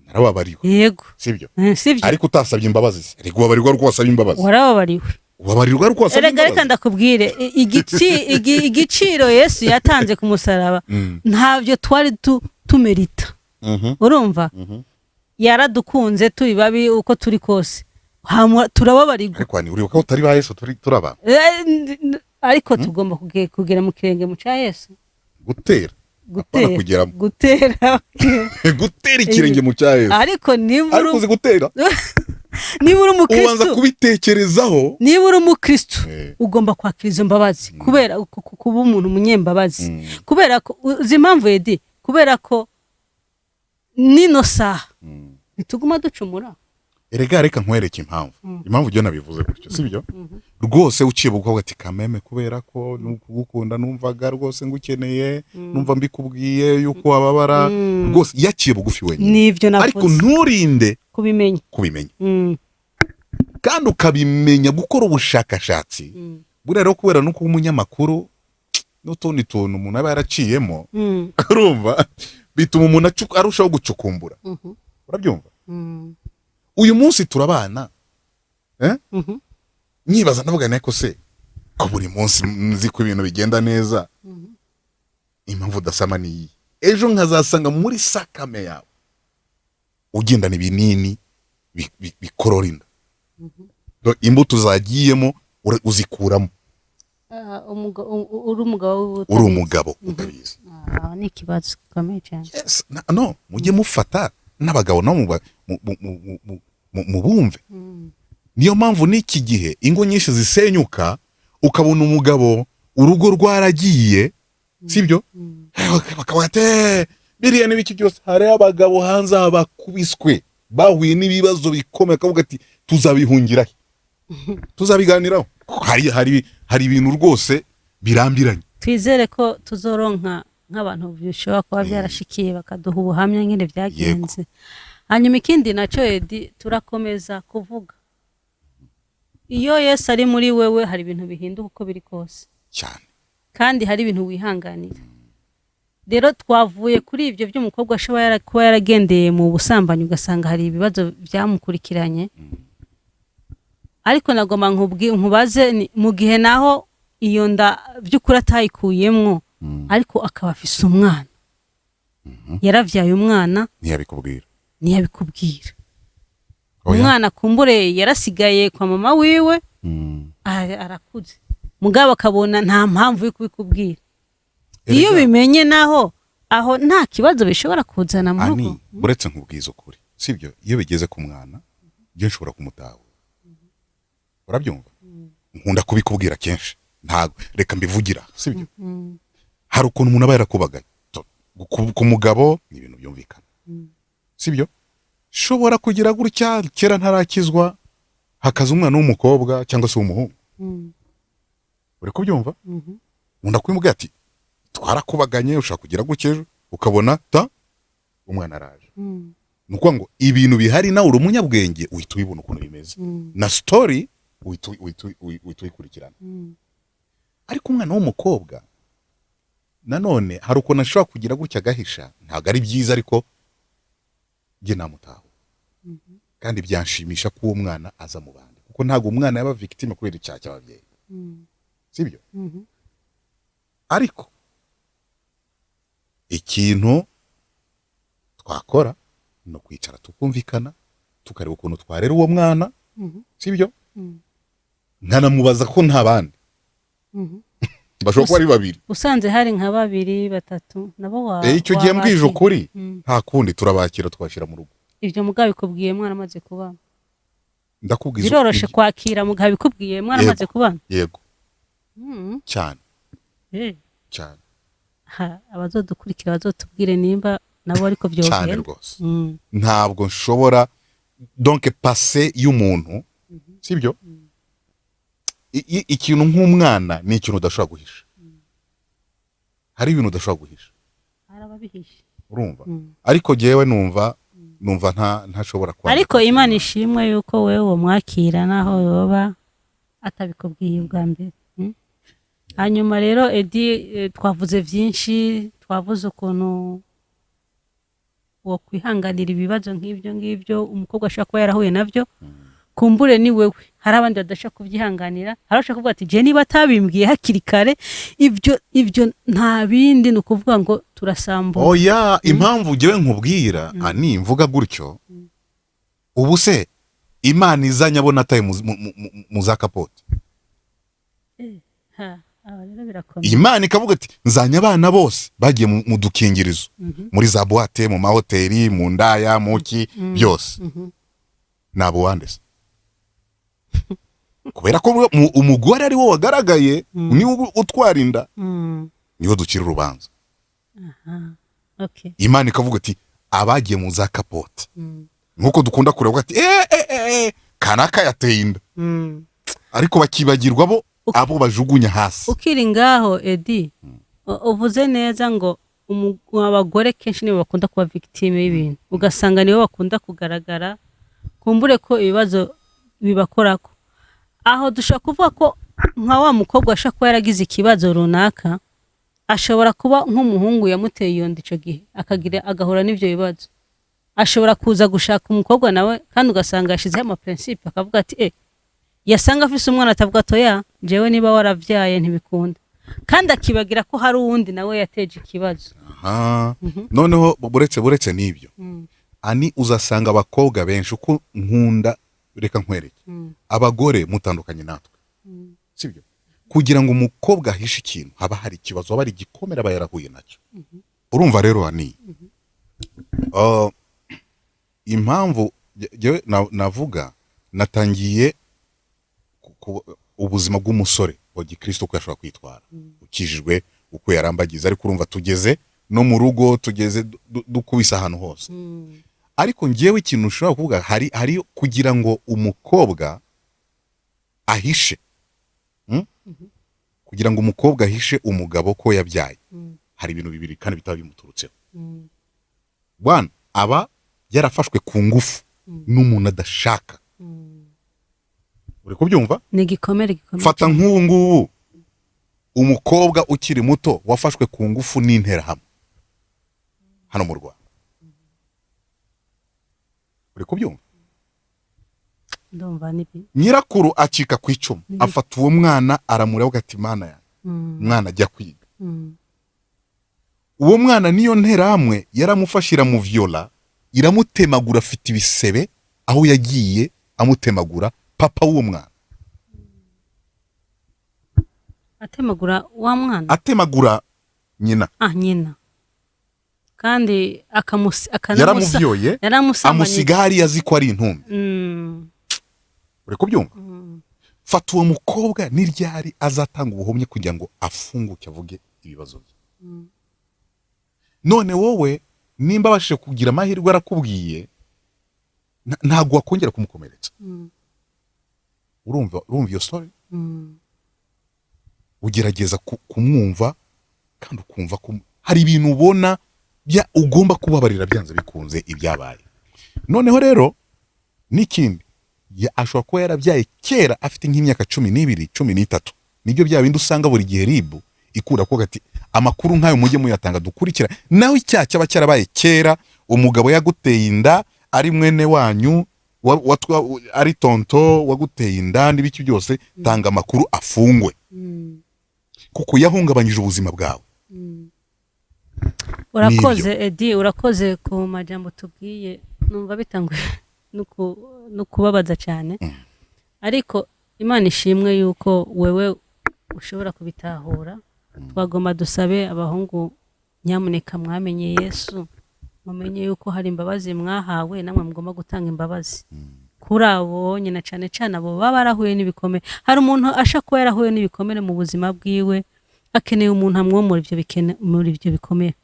Narababariwe. Yego. Sibyo? Sibyo. Ariko utasabye imbabazi se? Reka, ubabarirwa ariko wasabye imbabazi. Warababariwe. Ubabarirwa ariko wasabye Erega reka imbabazi. ndakubwire, igiciro Yesu yatanze ku musaraba, ntabyo twari tumerita. Urumva, yaradukunze turi babi uko turi kose. Hama turababarirwa. Ariko ni uribuka ko tutari ba Yesu, turi abantu. Ariko tugomba kugera mu kirenge mu cya Yesu. Gutera. Gutera. Apana kugeramo. Gutera. Gutera ikirenge mu cya Yesu. Ariko niba Ariko uzi gutera niba uri ubanza umukristo, kubitekerezaho. niba uri umukristo, ugomba kwakira izo mbabazi kubera kuba umuntu umunyembabazi. Kubera ko uzi impamvu, Edi? Kubera ko nino saha ntituguma ducumura. Erega reka nkwereke impamvu, impamvu ujya nabivuze gutyo, sibyo? Rwose uciye bugufi ati: "Kameme, kubera ko nukugukunda numvaga rwose ngukeneye, numva mbikubwiye yuko wababara rwose." Yaciye bugufi wenyine. Nibyo Ariko navuze. nturinde kubimenya. Kubimenya. Kandi ukabimenya gukora ubushakashatsi. Buriya rero kubera no kuba umunyamakuru n'utundi tuntu umuntu aba yaraciyemo, urumva bituma umuntu arushaho gucukumbura. Urabyumva? Uyu munsi turabana, eh? Nyibaza ndavuga neko se ko buri munsi nzi ko ibintu bigenda neza, impamvu udasama ni iyi? Ejo nkazasanga muri sakame yawe ugendana ibinini bikorora inda. Imbuto zagiyemo uzikuramo. Ah, uri umugabo Uri utabizi. umugabo utabizi. Ah, ni ikibazo gikomeye cyane. Yes, no mujye mufata n'abagabo nabo mubumve. Niyo mpamvu n'iki gihe ingo nyinshi zisenyuka, ukabona umugabo urugo rwaragiye, sibyo? Bakaba bati: "Eh, biriya n'ibiki byose." Hari abagabo hanze aha bakubiswe, bahuye n'ibibazo bikomeye, akavuga ati: "Tuzabihungira he?" Tuzabiganiraho. Hari ibintu rwose birambiranye. Twizere ko tuzoronka nk'abantu bishobora kuba byarashikiye, bakaduha ubuhamya nyine byagenze. Hanyuma ikindi nacyo, Edi, turakomeza kuvuga, iyo Yesu ari muri wewe hari ibintu bihinduka uko biri kose. Cyane. Kandi hari ibintu wihanganira. Rero twavuye kuri ibyo by'umukobwa ashobora kuba yaragendeye mu busambanyi, ugasanga hari ibibazo byamukurikiranye. Ariko nagomba nkubaze, mu gihe naho Iyo nda by'ukuri atayikuyemwo, ariko akaba afise umwana, yaravyaye umwana. Ntiyabikubwira. Ntiyabikubwira. Oya. Umwana kumbure yarasigaye kwa mama wiwe. Arakuze, mugabo akabona nta mpamvu yo kubikubwira. Iyo bimenye naho aho nta kibazo bishobora kuzana mu Ani, rugo. Uretse nkubwiza ukuri, sibyo? Iyo bigeze ku mwana, njye nshobora kumutahura, urabyumva? Nkunda kubikubwira kenshi, ntabwo reka mbivugira, sibyo? Hari ukuntu umuntu aba yarakubagaye. Ku mugabo ni ibintu byumvikana, sibyo? Shobora kugira gutya, kera ntarakizwa, hakaza umwana w'umukobwa cyangwa se w'umuhungu. Uri kubyumva? Nkunda kubimubwira ati: "Twarakubaganye." Ushobora kugira gutya, ejo ukabona ta umwana araje. Ni ukuvuga ngo ibintu bihari, nawe uri umunyabwenge, uhita ubibona ukuntu bimeze, na story uhita uyikurikirana. Ariko umwana w'umukobwa nanone hari ukuntu ashobora kugira gutya agahisha. Ntabwo ari byiza, ariko njye namutaho, kandi byanshimisha ko uwo mwana aza mu bandi, kuko ntabwo umwana yaba victime kubera icyaha cy'ababyeyi, sibyo? Ariko ikintu twakora ni ukwicara tukumvikana, tukareba ukuntu twarera uwo mwana, sibyo? Nkanamubaza ko nta bandi bashobora kuba ari babiri. Usanze hari nka babiri, batatu, nabo wa Icyo gihe mbwije wabakira. ukuri, nta kundi, turabakira, twashyira mu rugo. Ibyo mugabo bikubwiye mwaramaze kubana? Ndakubwiza Biroroshe kwakira mugabo bikubwiye mwaramaze kubana? Yego. Cyane. Cyane. Ha, abazodukurikira bazotubwire nimba nabo ariko Cyane. vyogenda. Rwose. Ntabwo nshobora, donc passé y'umuntu, sibyo? Ikintu nk'umwana ni ikintu udashobora guhisha. Hari ibintu udashobora guhisha. Hari ababihishe. Urumva? Ariko jyewe numva ntashobora kwanga Ariko kwakira Imana umwana. ishimwe yuko wewe wamwakira naho yoba atabikubwiye ubwa mbere. Hanyuma rero Edi, twavuze byinshi, twavuze ukuntu wakwihanganira ibibazo nk'ibyo ngibyo umukobwa ashobora kuba yarahuye nabyo. Kumbure ni wewe, hari abandi badashobora kubyihanganira. Hari abashobora kuvuga ati: "Je niba atabimbwiye hakiri kare, ibyo nta bindi, ni ukuvuga ngo turasambura." Oya, impamvu jyewe nkubwira ani mvuga gutyo, ubu se Imana izanye abona ataye mu za kapote? Ha, aho rero birakomeye. Imana ikavuga ati: "Nzanye abana bose bagiye mu dukingirizo, muri za boîte, mu mahoteli, mu ndaya, mu ki byose." Nabo wande se? Kubera ko umugore ari wo wagaragaye, niwe utwara inda, niwe ducira urubanza. Imana ikavuga ati: "Abagiye mu za kapote," nk'uko dukunda kureba ati: "Eh eh eh eh, kanaka yateye inda," ariko bakibagirwa bo abo bajugunya hasi. Ukiri ngaho Edi, uvuze neza ngo abagore kenshi nibo bakunda kuba victime y'ibintu, ugasanga nibo bakunda kugaragara kumbure ko ibibazo bibakorako. Aho dushobora kuvuga ko nka wa mukobwa ashobora kuba yaragize ikibazo runaka, ashobora kuba nk'umuhungu yamuteye iyo nda, ico gihe akagira agahura n'ivyo bibazo, ashobora kuza gushaka umukobwa nawe kandi ugasanga yashizeho amaprincipe, akavuga ati yasanga afise umwana, atavuga ati: "Oya, jewe niba waravyaye ntibikunda," kandi akibagira ko hari uwundi nawe yateje ikibazo. Aha. Noneho buretse n'ibyo, ani uzasanga abakobwa benshi, uko nkunda, reka nkwereke, abagore mutandukanye natwe, sibyo? Kugira ngo umukobwa ahishe ikintu, haba hari ikibazo, haba hari igikomere aba yarahuye nacyo. Urumva rero ani, impamvu jyewe navuga natangiye ubuzima bw'umusore wa gikristo, uko yashobora kwitwara ukijijwe, uko yarambagiza, ariko urumva tugeze no mu rugo, tugeze dukubise ahantu hose. Ariko njyewe ikintu ushobora kuvuga, hari kugira ngo umukobwa ahishe, Kugira ngo umukobwa ahishe umugabo ko yabyaye, hari ibintu bibiri kandi bitaba bimuturutseho. Bwana aba yarafashwe ku ngufu n'umuntu adashaka, uri kubyumva? Ni igikomere gikomeye. Fata nk'ubu ngubu umukobwa ukiri muto wafashwe ku ngufu n'Interahamwe hano mu Rwanda, uri kubyumva? Ndumva nibi. Nyirakuru acika ku icumu, afata uwo mwana aramureba ati: "Mana yanjye." Umwana ajya kwiga. Uwo mwana niyo nterahamwe yaramufashe, iramuvyola, iramutemagura, afite ibisebe aho yagiye amutemagura, papa w'uwo mwana. Atemagura wa mwana? Atemagura nyina. Ah, nyina, kandi akanamusa. Yaramuvyoye. Yaramusambanyije. Amusiga hariya azi ko ari intumbi. Uri kubyumva? Fata uwo mukobwa, n'iryari azatanga ubuhamya kugira ngo afunguke avuge ibibazo bye? None wowe nimba abashije kugira amahirwe arakubwiye, ntabwo wakongera kumukomeretsa. Urumva iyo story? Ugerageza kumwumva kandi ukumva ko hari ibintu ubona ugomba kubabarira byanze bikunze ibyabaye. Noneho rero n'ikindi, ashobora kuba yarabyaye kera afite nk'imyaka 12, 13. Nibyo bya bindi usanga buri gihe RIB ikura ko gati amakuru nk'ayo mujye muyatanga dukurikira. Nawe icyaha cyaba cyarabaye kera, umugabo yaguteye inda ari mwene wanyu, ari tonto waguteye inda n'ibiki byose, tanga amakuru afungwe, kuko yahungabanyije ubuzima bwawe. Urakoze Edi, urakoze ku majambo tubwiye. Numva bitanguye no kubabaza cyane, ariko Imana ishimwe yuko wewe ushobora kubitahura. Twagomba dusabe abahungu, nyamuneka mwamenye Yesu, mumenye yuko hari imbabazi mwahawe, namwe mugomba gutanga imbabazi kuri abo nyina, cyane cyane abo baba barahuye n'ibikomere. Hari umuntu asha kuba yarahuye n'ibikomere mu buzima bwiwe, akeneye umuntu amwomora ibyo bikene muri ibyo bikomere.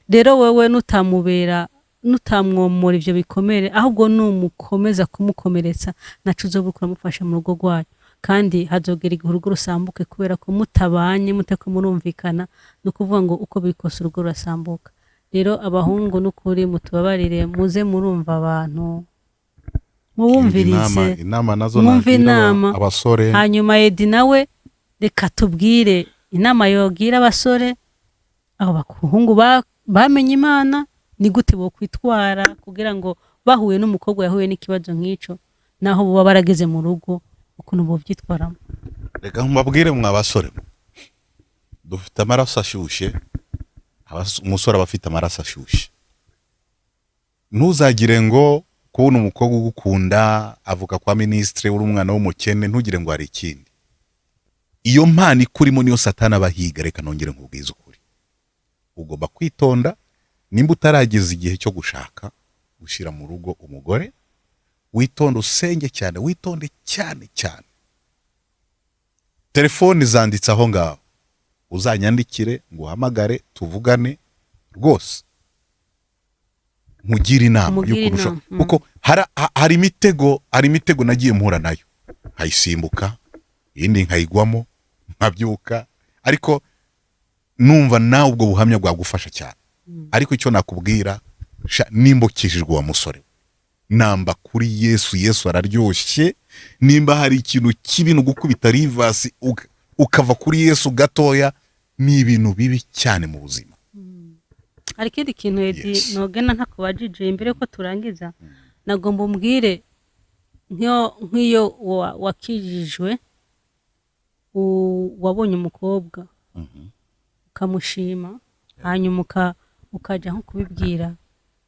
Rero wewe nutamubera, nutamwomora ibyo bikomere, ahubwo numukomeza kumukomeretsa, naco uzoba uriko uramufasha mu rugo rwanyu, kandi hazogera igihe urugo rusambuke kubera ko mutabanye, mutako murumvikana. Ni ukuvuga ngo uko biri kose urugo rurasambuka. Rero abahungu, n'ukuri mutubabarire, muze murumva abantu, mubumvirize. Inama nazo Mwumve nagira inama. abasore. Hanyuma Edi nawe reka tubwire inama yogira abasore, abo bahungu bamenye Imana, ni gute bokwitwara kugira ngo bahuye n'umukobwa yahuye n'ikibazo nk'ico, naho boba barageze mu rugo, ukuntu bovyitwaramo. Reka mbabwire mwa basore, dufite amaraso ashyushye. Umusore aba afite amaraso ashyushye. Ntuzagire ngo kubona umukobwa ugukunda avuka kwa minisitiri, uri umwana w'umukene, ntugire ngo hari ikindi. Iyo mpano ikurimo niyo Satani aba ahiga. Reka nongere nkubwize ukuri, ugomba kwitonda. Nimba utarageza igihe cyo gushaka, gushyira mu rugo umugore, witonde, usenge cyane, witonde cyane cyane. Telefoni zanditse aho ngaho, uzanyandikire ngo uhamagare tuvugane rwose, nkugire inama Umugire y'ukuntu inama, kuko hari imitego nagiye mpura nayo nkayisimbuka, iyindi nkayigwamo nkabyuka. Ariko numva nawe ubwo buhamya bwagufasha cyane. Ariko icyo nakubwira sha, nimba ukijijwe, wa musore we, namba kuri Yesu. Yesu araryoshye. Nimba hari ikintu kibi, ni ugukubita reverse ukava kuri Yesu gatoya, ni ibintu bibi cyane mu buzima. Hari ikindi kintu Edi, Yes. nogena ntakubajije imbere ko turangiza. Nagomba umbwire nk'iyo wakijijwe, wabonye umukobwa ukamushima, hanyuma ukajya nko kubibwira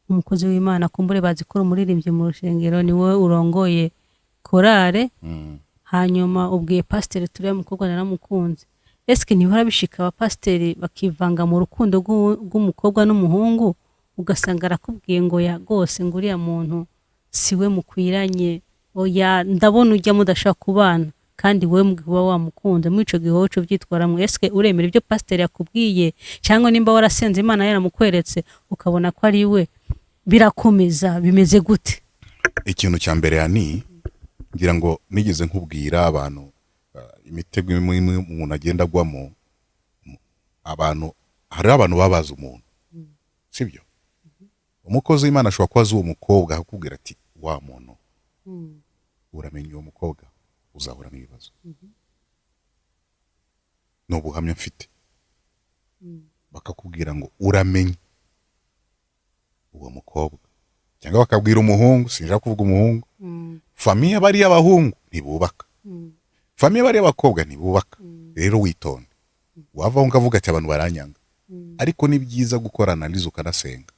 umukozi w'Imana, kumbure bazi ko uri umuririmbyi mu rusengero, ni wowe urongoye korale, hanyuma ubwiye pasiteri: "Turiya mukobwa naramukunze." Eske ntibihora bishika abapasiteri bakivanga mu rukundo rw'umukobwa n'umuhungu, ugasanga arakubwiye ngo ya rwose, ngo uriya muntu siwe mukwiranye, oya, ndabona ujya mudashobora kubana, kandi wowe uba wamukunze? Muri ico gihe wowe uca uvyitwaramwo? Eske uremera ibyo pasiteri yakubwiye, cyangwa nimba warasenze Imana yaramukweretse ukabona ko ari we, birakomeza bimeze gute? Ikintu cya mbere ya ni ngira ngo nigeze nkubwira abantu, imitego imwe imwe umuntu agenda agwamo. Abantu, hariho abantu baba bazi umuntu, sibyo? Umukozi w'Imana ashobora kuba azi uwo mukobwa, akakubwira ati: "Wa muntu, uramenya uwo mukobwa uzahura n'ibibazo." Ni ubuhamya mfite. Bakakubwira ngo uramenye uwo mukobwa, cyangwa bakabwira umuhungu, sinshaka kuvuga umuhungu. Famille bariya abahungu ntibubaka, famille bariya abakobwa ntibubaka. Rero witonde, wavaho ukavuga ati: "Abantu baranyanga." Ariko ni byiza gukora analyse, ukanasenga.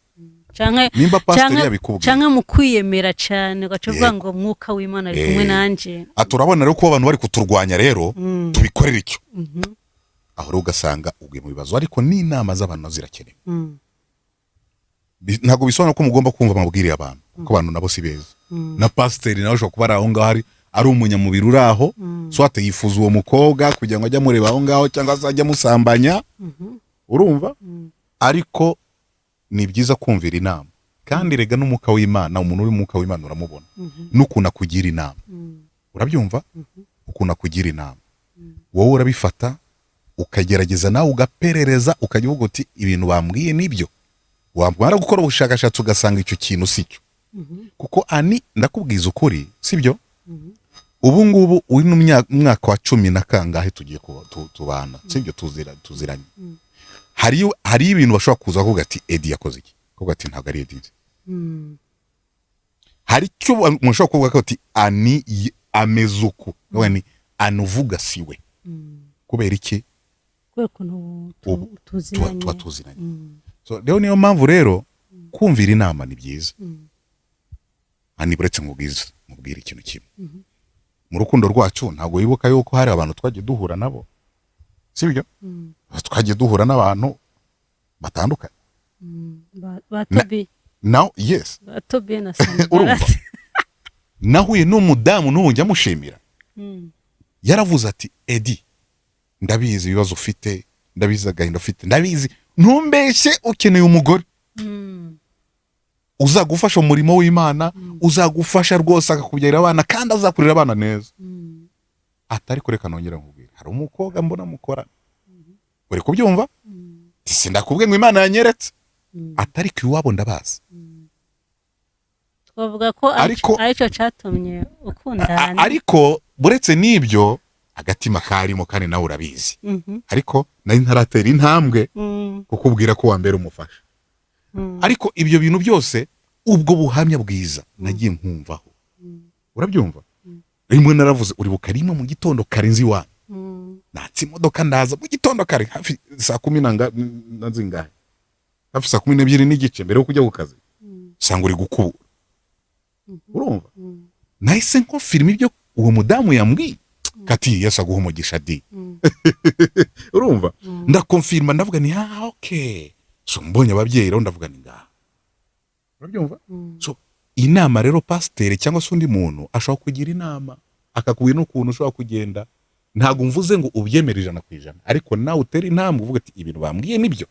Canke Nimba pasiteri yabikubwiye, canke mu kwiyemera cane, ugaca uvuga Yego. ngo mwuka w'Imana ari kumwe nanje. Ati: "Urabona rero ko abantu bari kuturwanya, rero tubikorere icyo." Aho rero ugasanga uguye mu bibazo, ariko n'inama z'abantu nazo zirakenewe. Ntabwo bisobanura ko mugomba kumva amabwire y'abantu, kuko abantu nabo si beza. Na pasiteri nawe ashobora kuba ari aho ngaho, ari umunyamubiri uri aho, soit yifuza uwo mukobwa kugira ngo ajye amureba aho ngaho, cyangwa se ajye amusambanya, urumva? Ariko ni byiza kumvira inama. Kandi rega n'umwuka w'Imana, umuntu uri mu mwuka w'Imana uramubona n'ukuntu akugira inama. Urabyumva? Ukuntu akugira inama, wowe urabifata, ukagerageza nawe, ugaperereza, ukajya uvuga uti: "Ibintu bambwiye nibyo?" Wamara gukora ubushakashatsi, ugasanga icyo kintu si cyo. Kuko ani ndakubwiza ukuri, sibyo? Ubu ngubu uri mu mwaka wa cumi na kangahe tugiye kuba tubana, sibyo? Tuziranye. Hariyo ibintu bashobora kuza kuvuga ati: "Edi yakoze iki?" Kuvuga ati: "Ntabwo ari Edi nzi." Hari icyo umuntu ashobora kuvuga ko ati: "Ani ameze uku." Kuvuga ni anuvuga si we. Kubera iki? Kubera ukuntu Ubu tuziranye. Tuba tuziranye. So rero niyo mpamvu rero kumvira inama ni byiza. Ani buretse nkubwire ikintu kimwe: mu rukundo rwacu, ntabwo wibuka yuko hari abantu twagiye duhura nabo, sibyo? Twagiye duhura n'abantu batandukanye. Ba Tobi. Now, yes. Ba Tobi na Urumva? Sanbalati. Nahuye n'umudamu, n'ubu njya mushimira. Yaravuze ati: "Edi, ndabizi ibibazo ufite, ndabizi agahinda ufite, ndabizi, ntumbeshye, ukeneye umugore uzagufasha mu murimo w'Imana, uzagufasha rwose, akakubyarira abana kandi azakurira abana neza." Atari kureka, nongera nkubwire, hari umukobwa mbona mukorana, uri kubyumva? Sindakubwiye ngo Imana yanyeretse, atari ku iwabo ndabazi. Twavuga ko aricyo catumye ukundana. Ariko buretse n'ibyo, agatima karimo, kandi nawe urabizi. Ariko nari ntaratera intambwe kukubwira ko wambera umufasha. Ariko ibyo bintu byose, ubwo buhamya bwiza nagiye nkumvaho, urabyumva? Rimwe naravuze, uribuka rimwe mu gitondo kare nzi iwanyu, natse imodoka, ndaza mu gitondo kare, hafi saa kumi na zingahe, hafi saa 12:30, mbere yo kujya ku kazi, usanga uri gukubura, urumva? Nahise nko-confirma ibyo uwo mudamu yambwiye, kati: "Yesu aguha umugisha di." Urumva, nda-confirma, ndavuga ni: "Ah, okay." So mbonye ababyeyi rero, ndavuga ni ngaha, urabyumva? So inama rero, pasiteri cyangwa se undi muntu ashobora kugira inama, akakubwira n'ukuntu ushobora kugenda. Ntabwo mvuze ngo ubyemere 100%, ariko nawe utera intambwe, uvuga ati: "Ibintu bambwiye nibyo?"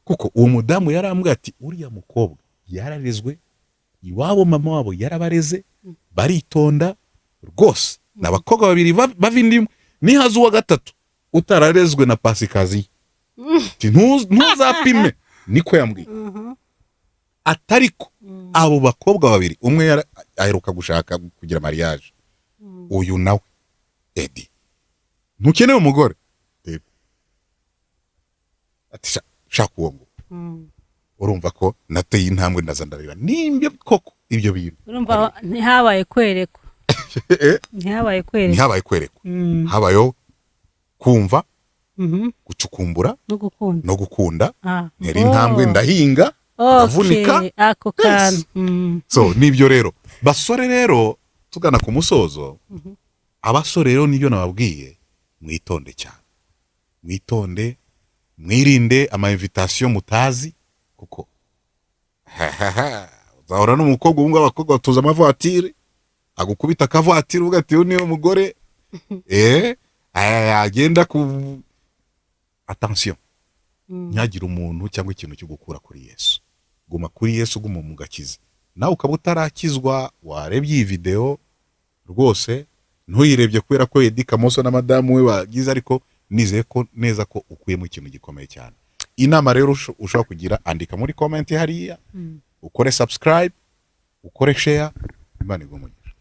Kuko uwo mudamu yarambwiye ati: "Uriya mukobwa yararezwe iwabo, mama wabo yarabareze, baritonda rwose, ni abakobwa babiri bava inda imwe, nihaza uwa gatatu utararezwe na pasikaziye." Ati: "Ntuzapime." Niko yambwiye. Atariko abo bakobwa babiri, umwe aheruka gushaka, kugira mariage, uyu nawe. Edi, ntukeneye umugore?" Yego. Ati: "Shaka uwo ngo." Urumva ko nateye intambwe, ndaza ndareba nimba koko ibyo bintu. Urumva ntihabaye kwerekwa, ntihabaye kwerekwa. Ntihabaye kwerekwa. Habayeho kumva, gucukumbura, no gukunda. No gukunda. Ntera intambwe, ndahinga, ndavunika. Ako kantu. So nibyo rero, basore rero, tugana ku musozo, abasore rero nibyo nababwiye: mwitonde cyane, mwitonde, mwirinde ama invitation mutazi, kuko uzahura n'umukobwa. Ubu ngubu abakobwa batuza amavatire, agukubita akavatire, uvuga ati: "Uyu niwe mugore." Agenda ku attention. Ntihagire umuntu cyangwa ikintu cyo gukura kuri Yesu. Guma kuri Yesu, guma mu gakiza. Nawe ukaba utarakizwa, warebye iyi video rwose, ntuyirebye kubera ko Edi Kamoso na madamu we bagize, ariko nizeye ko neza ko ukuyemo ikintu gikomeye cyane. Inama rero ushobora kugira, andika muri comment hariya, ukore subscribe, ukore share. Imana iguhe umugisha.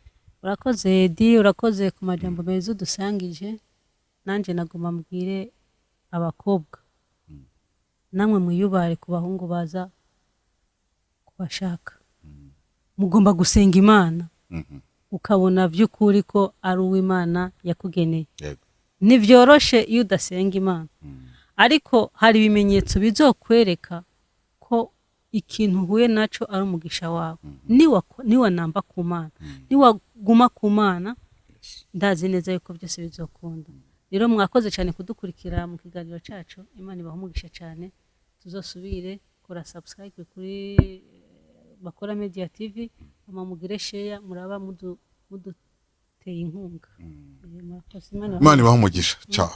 Urakoze Edi, urakoze ku majambo meza udusangije. Nanjye naguma mbwire abakobwa, namwe mwiyubare ku bahungu baza kubashaka. Mugomba gusenga Imana. Ukabona by'ukuri ko ari uw'Imana yakugeneye. Ntibyoroshe iyo udasenga Imana, ariko hari ibimenyetso bizokwereka ko ikintu uhuye naco ari umugisha wawe. Niwanamba ku Mana, niwaguma ku Mana, ndazi neza yuko byose bizokunda. Rero mwakoze cyane kudukurikira mu kiganiro cyacu. Imana ibaha umugisha cyane. Tuzosubire. Kora subscribe kuri Bakora Media TV, hama mugire share, muraba muduteye inkunga. Murakoze. Imana ibahe Imana ibahe umugisha. Ciao.